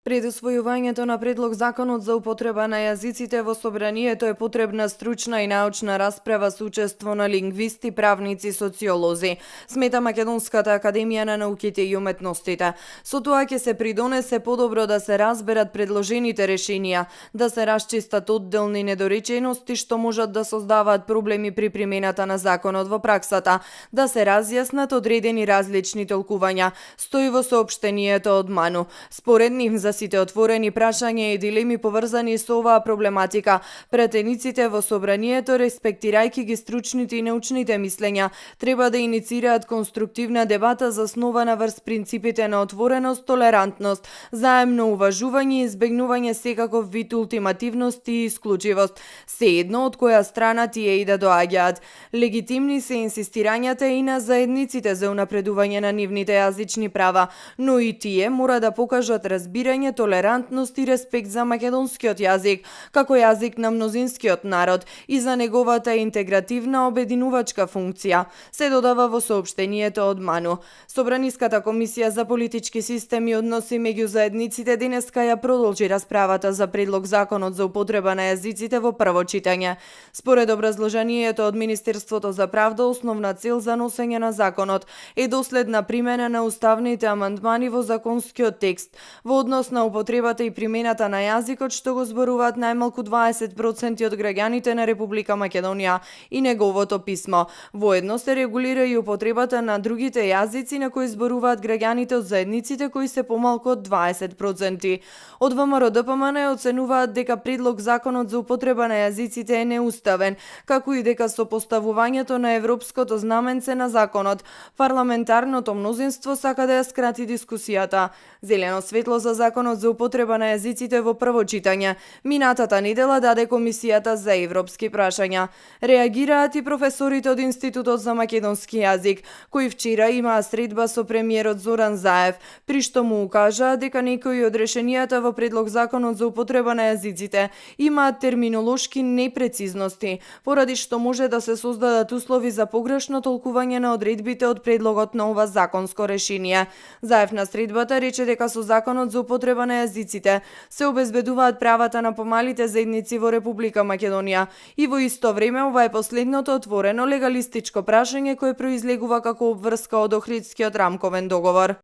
Пред усвојувањето на предлог законот за употреба на јазиците во собранието е потребна стручна и научна расправа со учество на лингвисти, правници, социолози, смета Македонската академија на науките и уметностите. Со тоа ќе се придонесе подобро да се разберат предложените решенија, да се расчистат одделни недоречености што можат да создаваат проблеми при примената на законот во праксата, да се разјаснат одредени различни толкувања, стои во соопштението од МАНУ. Според нив, за сите отворени прашања и дилеми поврзани со оваа проблематика, пратениците во собранието, респектирајќи ги стручните и научните мислења, треба да иницираат конструктивна дебата заснувана врз принципите на отвореност, толерантност, заемно уважување и избегнување секаков вид ултимативност и исклучивост, сеедно од која страна тие и да доаѓаат. Легитимни се инсистирањата и на заедниците за унапредување на нивните јазични права, но и тие мора да покажат разбирање, толерантност и респект за македонскиот јазик, како јазик на мнозинскиот народ и за неговата интегративна обединувачка функција, се додава во соопштението од МАНУ. Собраниската комисија за политички системи и односи меѓу заедниците денеска ја продолжи расправата за предлог законот за употреба на јазиците во прво читање. Според образложението од Министерството за правда, основна цел за носење на законот е доследна примена на уставните амандмани во законскиот текст во однос на употребата и примената на јазикот што го зборуваат најмалку 20% од граѓаните на Република Македонија и неговото писмо. Воедно се регулира и употребата на другите јазици на кои зборуваат граѓаните од заедниците кои се помалку од 20%. Од ВМРО ДПМН оценуваат дека предлог законот за употреба на јазиците е неуставен, како и дека со поставувањето на европското знаменце на законот, парламентарното мнозинство сака да ја скрати дискусијата. Зелено светло за законот за употреба на јазиците во прво читање минатата недела даде Комисијата за европски прашања. Реагираат и професорите од Институтот за македонски јазик, кои вчера имаа средба со премиерот Зоран Заев, при што му укажаа дека некои од решенијата во предлог законот за употреба на јазиците имаат терминолошки непрецизности, поради што може да се создадат услови за погрешно толкување на одредбите од предлогот на ова законско решение. Заев на средбата рече дека со законот за употреба на јазиците се обезбедуваат правата на помалите заедници во Република Македонија и во исто време ова е последното отворено легалистичко прашање кое произлегува како обврска од Охридскиот рамковен договор.